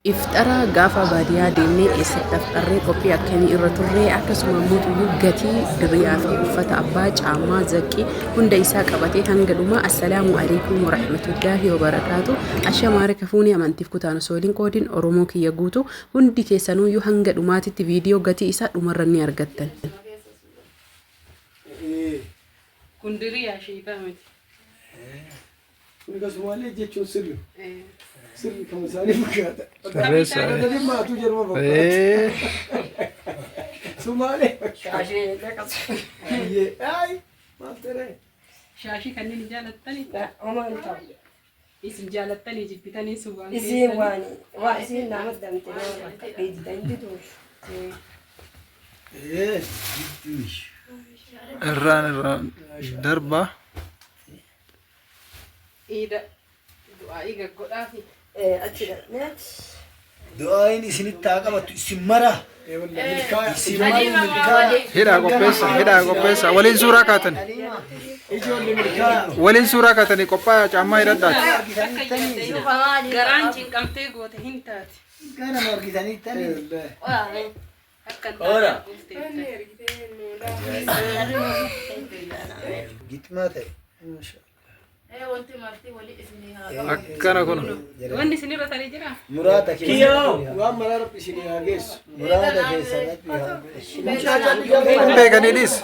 Ifxara gaafa baadiyaa deemnee eessatti afxarree, qophii akkamii irra turree, akkasuma immoo tuyyuu gatii diriyaa fi uffata abbaa caammaa zaqqii hunda isaa qabatee hanga dhumaa. Assalaamu alaikum warahmatullaahi wabarakaatu. Ashamaa harka fuunee amantiif kutaan osoo hin qoodin Oromoo kiyya guutuu hundi keessanuyyuu hanga dhumaatitti viidiyoo gatii isaa dhumarra ni argattan. Kun diriyaa sheekaa miti. Kun kan Sumaalee jechuun sirri. Sirri kan isaanii fakkaata. Sirreessa. Gadi maatuu jedhuma fakkaata. Sumaalee fakkaata. Ayyee. Ay maal ta'e? Shaashii kanneen hin jaalattanii? Homaa hin ta'u. Isin jaalattanii jibbitanii sun waan Isiin keessanii. waan waa isiin nama damte nama bakka dheedida hin diduuf. Irraan irraan darba. Iida du'aa'ii gaggodhaafi. Achi dhaqneet. Du'aayin isinitti haa qabattu isin mara. Isin mara milkaa'aa. Hidhaa qopheessa, hidhaa qopheessa. Waliin suuraa kaatani. Ijoollee milkaa'aa. Waliin suuraa kaatanii qophaa'aa caammaa hidhadhaati. Garaan cinqamtee goote hin taate. Kana argitanittanii. Akka hin Ora. taate arguuf teette. Gixmaa ta'e. Akkana kun. Wanni isinirra tarii jira? Muraada keessa. Waan maraa rabbi isinii haa geessu. Muraada keessa rabbi haa geessu. Mucaa calli Hin beekanii dhiis.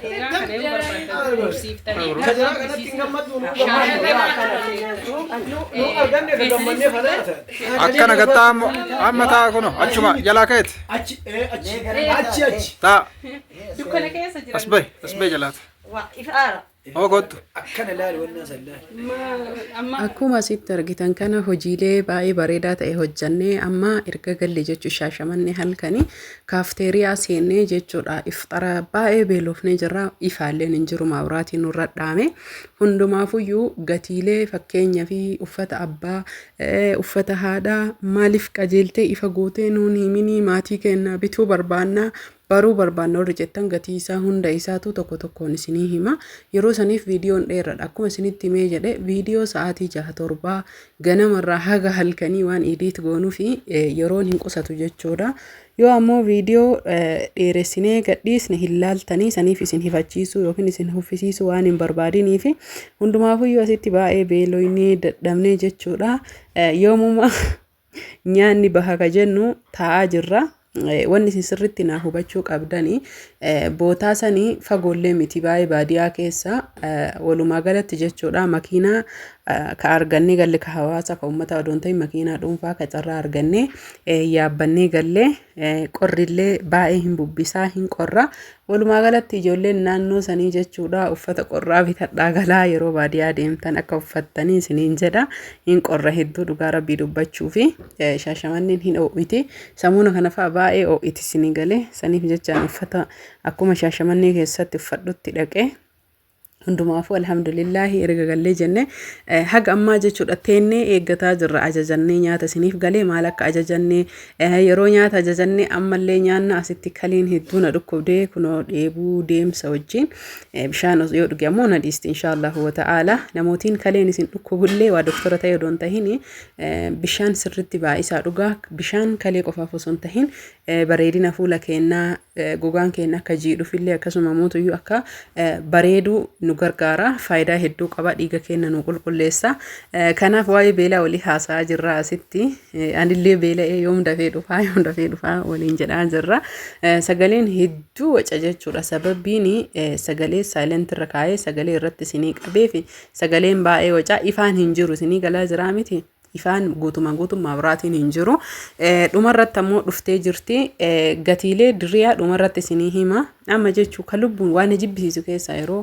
Dhiiraa kana yoo barbaaddan tursiiftanii. Kajaraa kanatti hin gammaddu nu gammaddu. Nu arganne ka gammannee fanaata. Akkana gattaa amma amma taa'a kuno achuma jalaa ka'eeti. Achi achi achi achi. Taa'a Dukkana keessa jiran. as bahi as bahi jalaata. Waa ifaara. Oo kottu. Akkana laali wannaa san laali. Amma Akkuma asitti argitan kana hojiilee baay'ee bareedaa ta'e hojjannee amma erga galle jechuu Shaashamannee halkanii kaafteeriyaa seennee jechuudha. Ifxara baay'ee beelofnee jirra. Ifaalleen hin jiru, maabiraatiin nurra dhaame. Hundumaafuyyuu gatiilee fakkeenya fi uffata abbaa, uffata haadhaa maaliif qajeeltee ifa gootee nuun himinii, maatii keenya bituu barbaannaa, baruu barbaanna warri jettan, gatii isaa hunda isaatu tokko tokkoon isinii hima. Yeroo saniif viidiyoon dheeradha. Akkuma isinitti himee jedhe, viidiyoo sa'aatii 6 7 ganamarraa haga halkanii waan edit goonuu fi yeroon hin qusatu jechuudha. Yoo ammoo viidiyoo dheeressinee gadhiisne hin laaltanii, saniif isin hifachiisuu yookiin isin huffisiisuu waan hin barbaadinii fi hundumaafuyyuu asitti baay'ee beeloynee dadhabnee jechuudha. Yoomuma nyaanni baha ka jennu taa'aa jirra. Wanni isin sirriitti naa hubachuu qabdani, bootaa sanii fagoollee miti, baay'ee baadiyaa keessa walumaa galatti jechuudha. Makiinaa ka argannee galle, ka hawaasa ka uummata odoo hin ta'in, makiinaa dhuunfaa ka carraa argannee yaabbannee galle. Qorrillee baay'ee hin bubbisaa, hin qorra. Walumaa galatti ijoolleen naannoo sanii jechuudha uffata qorraa bitadhaa galaa, yeroo baadiyaa deemtan akka uffattanii isiniin jedha. Hin qorra hedduu, dhugaa rabbii dubbachuu fi Shaashamanneen hin oo'iti. Samuuna kana fa'a baay'ee oo'iti isinii galee, saniif jechaan uffata akkuma Shaashamannee keessatti uffadhutti dhaqee. Hundumaafuu alhamdulillaahi erga gallee jenne haga ammaa jechuudha teennee eeggataa jirra. Ajajannee nyaata isiniif galee, maal akka ajajannee, yeroo nyaata ajajannee ammallee nyaanna. Asitti kaliin hedduu na dhukkubdee kunoo dheebuu deemsa wajjin, bishaan yoo dhuge ammoo na dhiisti inshaallahu wa ta'aala. Namootiin kaleen isin dhukkubullee waa doktora ta'e odoon tahin bishaan sirritti baay'isaa dhugaa. Bishaan kalee qofaaf osoo hin tahin bareedina fuula keennaa, gogaan keenya akka jiidhufillee, akkasuma mootuyyuu akka bareedu nu gargaara. Faayidaa hedduu qaba, dhiiga keenya nu qulqulleessa. Kanaaf waa'ee beelaa walii haasa'aa jirra asitti. Anillee beela'ee yoom dafee dhufaa, yoom dafee dhufaa waliin jedhaa jirra. Sagaleen hedduu waca jechuudha, sababbiin sagalee silent irra kaa'ee sagalee irratti isinii qabeef sagaleen baay'ee waca. Ifaan hin jiru, isinii galaa jiraa miti? Ifaan guutumaan guutummaa biraatiin hin jiru. Dhumarratti ammoo dhuftee jirti. Gatiilee diriyaa dhumarratti isinii hima. Amma jechuu kan lubbuun waan na jibbisiisu keessaa yeroo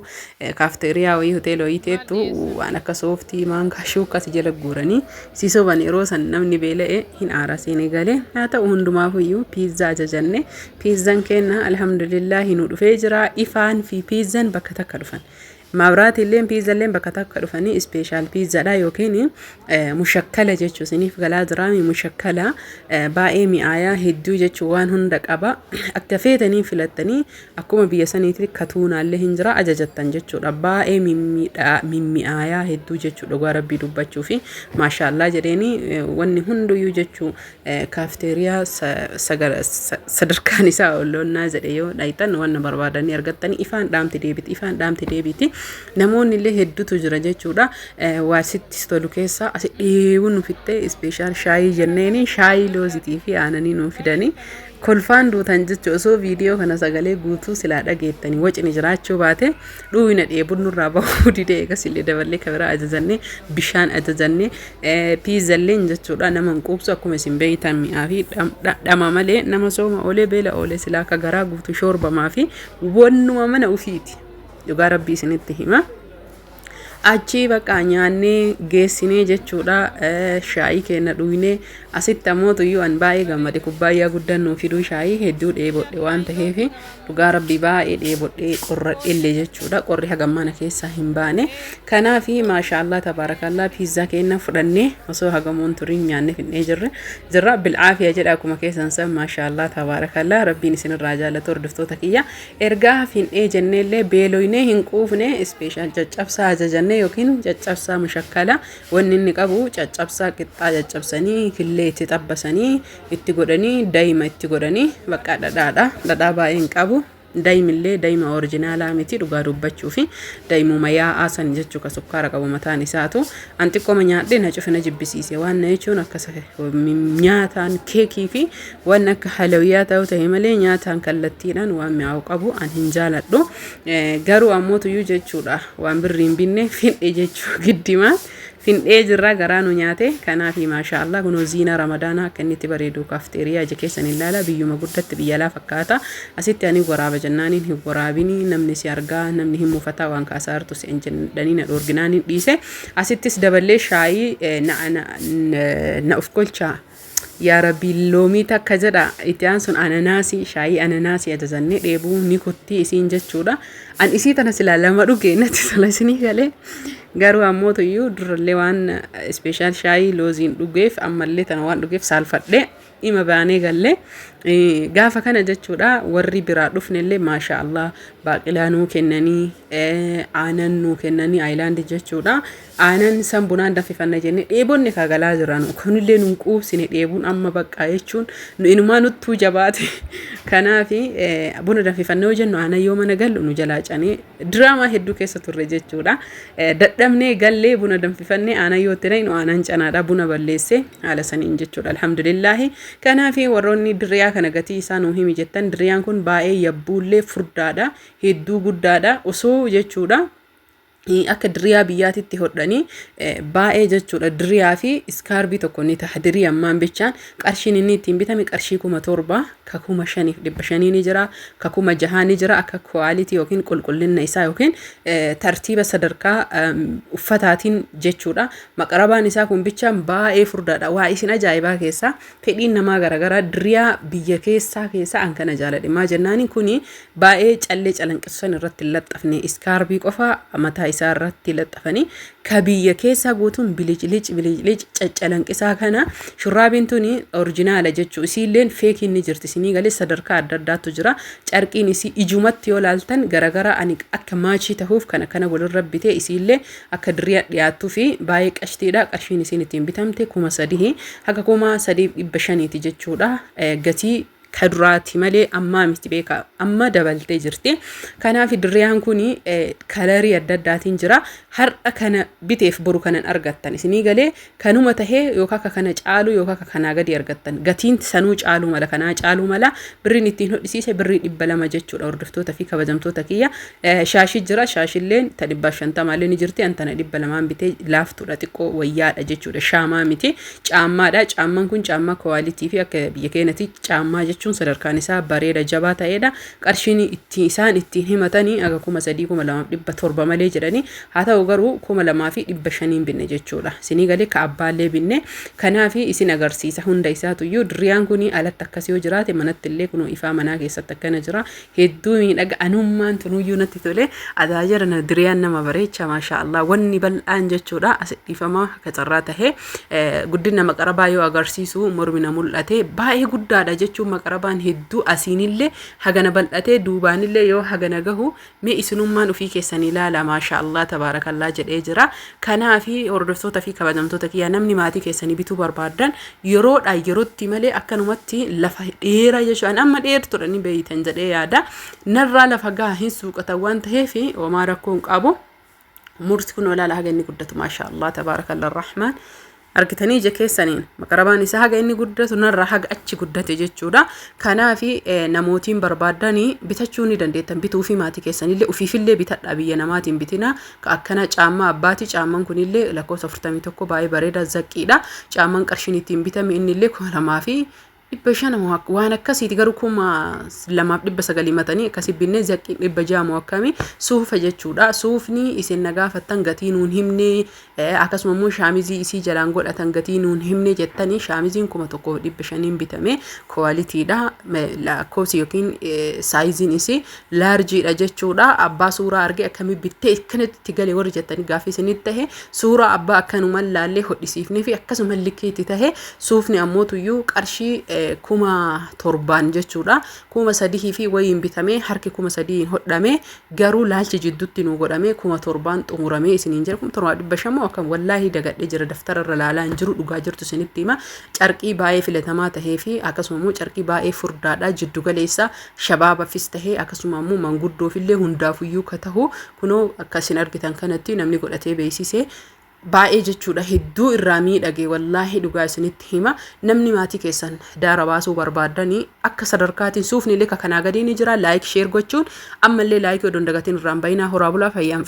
kaafteeriyaa wayii, hoteela wayii teettu, waan akka sooftii, maankaa, shuukkas jala guuranii si soban. Yeroo san namni beela'e hin aara seenee galee. Haa ta'u, hundumaafuyyuu piizzaa ajajanne. Piizzaan keenya alhamdulillaahi nu dhufee jira. Ifaan fi piizzaan bakka takka dhufan. Mabraatiilleen piizzalleen bakka takka dhufanii special piizzaadha yookiin mushakkala jechuu isiniif galaa jiraami. Mushakkala baay'ee mi'aayaa hedduu jechuu waan hunda qaba. Akka feetanii filattanii akkuma biyya saniitti katuunaallee hin jira ajajattan jechuudha. Baay'ee mimmi'aayaa hedduu jechuu dhugaa rabbii dubbachuu fi maashaallaa jedheeni wanni hunduyyuu jechuu kaafteeriyaa sadarkaan isaa olloonnaa jedhe yoo dhayxan wanna barbaadanii argattanii. Ifaan dhaamti deebiti, ifaan dhaamti deebiti, namoonni illee hedduutu jira jechuudha. Waa sitti tolu keessaa asi dheebuu nu fittee special shaayii jenneeni shaayii loozitii fi aananii nu fidanii kolfaan duutan jechu. Osoo viidiyoo kana sagalee guutuu silaa dhageettanii wacni jiraachuu baate dhuuyina dheebuun nurraa bahuu didee. Eegas illee daballee kabiraa ajajannee, bishaan ajajannee, piizzalleen jechuudha nama hin quubsu. Akkuma isin beeytan mi'aa fi dhama malee nama sooma oolee beela oolee silaa akka garaa guutuu shoorbamaa fi wannuma mana ufiiti, dhugaa rabbii isinitti hima. Achii bakka nyaannee geessinee jechuudha, shaayii keenya dhugnee asitti ammoo tuyyuu an baay'ee gammade. Kubbaayyaa guddaan nuu fiduu shaayii hedduu dheebodhe waan ta'eef, dhugaa rabbii baay'ee dheebodhee qorradhellee jechuudha. Qorri hagam mana keessaa hin baane. Kanaafi maashaallah tabaarakallaa piizzaa keenya fudhannee osoo hagamuun turiin nyaannee finnee jirre jirra. Bilcaafiya jedha akkuma keessan san. Maashaallah tabaarakallaa, rabbiin isinirraa jaallatu hordoftoota kiyya. Ergaa fin'ee jenneellee beeloynee hin quufne. Special caccabsaa ajajannee yookiin caccabsaa mushakkala. Wanni inni qabu caccabsaa qixxaa caccabsanii killee itti xabbasanii itti godhanii daa'ima itti godhanii bakka dhadhaadha. Dhadhaa baay'ee hin qabu. Daa'imillee daa'ima original miti dhugaa dubbachuu fi daa'imuma yaa'aa san jechuu ka sukkaara qabu mataan isaatu. An xiqqooma nyaadhee na cufe, na jibbisiise. Waan na jechuun akkas nyaataan keekii fi waan akka halawiyyaa ta'u ta'e malee nyaataan kallattiidhaan waan mi'aawu qabu an hin jaaladhu. Garuu ammoo tuyyuu jechuudha waan birrii hin binne fin'e jechuu giddimaan fin'ee jirra, garaa nu nyaate. Kanaaf maasha Allah, kunoo ziina ramadaanaa akka inni itti bareedu kaafteeriyaa ija keessan ilaala. Biyyuma guddatti biyya alaa fakkaata. Asitti ani waraaba jennaaniin hin waraabini, namni si argaa, namni hin mufataa, waan kaasaa jirtu si jedhanii na dhoorginaaniin dhiise. Asittis daballee shaayii na of kolchaa yaa rabbi loomii takka jedha. Itti aansuun ananaasii, shaayii ananaasii ajajannee dheebuu ni kuttii isiin jechuudha. An isii tana silaa lama dhuge natti tola isinii galee. Garuu ammoo tuyyuu durallee waan special shaayii looziin dhugeef ammallee tana waan dhugeef saalfadhee ima baanee gallee. Gaafa kana jechuudha warri biraa dhufnellee maasha Allah baaqilaa nuu kennanii, aanan nuu kennanii, aayilaandii jechuudha. Aanan san bunaan danfifanna jennee dheebonni kagalaa jiran kunillee nun quubsine. Dheebuun amma baqqaa jechuun nu inumaa nuttuu jabaate. Kanaaf buna danfifanna yoo jennu aanan yoo mana gallu nu jalaa canee diraamaa hedduu keessa turre jechuudha. Dadhabnee gallee buna danfifannee aanan yoo itti naqnu aanan canaadha, buna balleessee haala saniin jechuudha, alhamdulillaahi. Kanaaf warroonni diriyaa kana gatii isaa nuu himi jettan, diriyaan kun baay'ee yabbuullee furdaadha, hedduu guddaadha osoo jechuudha. Akka diriyaa biyyaatitti hodhanii baay'ee jechuudha. Diriyaa fi iskaarbii tokko ni ta'a. Dirii ammaan bichaan qarshiin inni ittiin bitame qarshii 7,000, ka 5,500 ni jira, ka 6,000 ni jira. Akka quality yookiin qulqullina isaa yookiin tartiiba sadarkaa uffataatiin jechuudha. Maqarabaan isaa kun bichaan baay'ee furdaadha. Waa isin ajaa'ibaa keessaa fedhiin namaa garaagaraa. Diriyaa biyya keessaa keessaa an kana jaaladhe. Maa jennaani kuni baay'ee callee calanqisu san irratti hin laxxafne, iskaarbii qofa mataa isaa irratti laxxafanii. Ka biyya keessaa guutuun bilicilic bilicilic caccalanqisaa. Kana shurraabiin tuni original jechuu, isiilleen feekiin ni jirti isinii galee, sadarkaa adda addaatu jira. Carqiin isii ijumatti yoo laaltan garagara. Ani akka match tahuuf kana kana walirra bitee. Isiillee akka diriyaa dhiyaattuu fi baay'ee qashtiidha. Qarshiin isiin ittiin bitamte 3,000 haga 3,500ti jechuudha. Gatii kaduraati malee ammaa miti, beeka, amma dabaltee jirti. Kanaaf diriyaan kun color adda addaatiin jira. Har'a kana biteef boru kanan argattan isinii galee kanuma tahee yookaan akka kana caalu yookaan akka kanaa gadi argattan, gatiin sanuu caaluu mala, kanaa caaluu mala. Birriin ittiin hodhisiise birrii 200 jechuudha. Hordoftoota fi kabajamtoota kiyya, shaashii jira. Shaashilleen ta 150llee ni jirti. Antana 200n bitee, laaftuudha, xiqqoo wayyaadha jechuudha. Shaamaa miti, caammaadha. Caammaan kun caammaa quality fi akka biyya keenyatti caammaa jechuudha. jechuun sadarkaan isaa bareeda jabaa ta'edha. Qarshiin itti isaan ittiin himatanii aga 3000 2700 malee jedhanii, haa ta'u garuu 2500n binne jechuudha. Isinii galee ka abbaallee binne. Kanaaf isin agarsiisa hunda isaatuyyuu. Diriyaan kun alatti akkas yoo jiraate, manatti illee kun ifaa manaa keessatti akkana jira. Hedduu miidhaga, anummaan tunuyyuu natti tole. Adaa jara diriyaan nama bareecha, maasha Allah. Wanni bal'aan jechuudha as dhiifama akka carraa tahee guddina maqarabaa yoo agarsiisu mormi na mul'ate. Baay'ee guddaadha jechuun maqarabaan hedduu asiinillee hagana bal'atee, duubaanillee yoo hagana gahu, mee isinummaan ofii keessanii ilaala. Maasha Allah, tabaarakallaa jedhee jira. Kanaafi hordoftoota fi kabajamtoota kiyyaa, namni maatii keessanii bituu barbaadan yeroodhaa yerootti malee akkanumatti lafa dheeraa jechuudha. Amma dheertuudha ni beeytan jedhee yaada. Narraa lafa gahaa hin suuqatan waan ta'eef homaa rakkoo hin qabu. Murti kun olaala haga inni guddatu, maasha Allah, tabaarakalla rahmaan. Argitanii ija keessaniin maqarabaan isaa haga inni guddatu, narraa haga achi guddate jechuudha. Kanaafi namootiin barbaadanii bitachuu ni dandeettan. Bituu fi maatii keessanillee ufiifillee bitadhaa, biyya namaatiin bitina. Ka akkana caammaa abbaati. Caammaan kunillee lakkoofsa 41, baay'ee bareeda, zaqqiidha. Caammaan qarshiin ittiin bitame innillee 2500 waan akkasiiti, garuu 2900 matanii akkasi binnee, zaqqiin 600 moo akkamii. Suufa jechuudha. Suufni isin na gaafattan gatii nuun himne, akkasuma immoo shaamizii isii jalaan godhatan gatii nuun himne jettanii, shaamiziin 1500n bitame, qualitydha. Lakkoofsi yookiin sizeiin isii largeiidha jechuudha. Abbaa suuraa argee akkamii bittee akkanatti itti gale warri jettanii gaaffii isinitti tahe, suuraa abbaa akkanumaan laallee hodhisiifnee fi akkasuma likkiitti tahe. Suufni ammoo tuyyuu qarshii 7,000n jechuudha. 3,000 fi wayiin bitamee, harki 3,000n hodhame, garuu laalchi jidduutti nu godhame 7,000n xumuramee isiniin jira. 7500 moo akkam, wallaahi dagadhee jira, daftara irra laalaa hin jiru, dhugaa jirtu isinitti hima. Carqii baay'ee filatamaa tahee fi akkasuma immoo carqii baay'ee furdaadha, jiddu galeessa shabaabafis tahee akkasuma immoo manguddoofillee hundaafuyyuu ka tahu. Kunoo akka isin argitan kanatti namni godhatee beeksise baay'ee jechuudha, hedduu irraa miidhage, wallaahi dhugaa isinitti hima. Namni maatii keessan daara baasuu barbaaddanii akka sadarkaatiin suufni illee ka kanaa gadii ni jira. Like, share gochuun ammallee likeii odoon dagatiin irraan bayinaa. Horaa bulaa, fayyaan.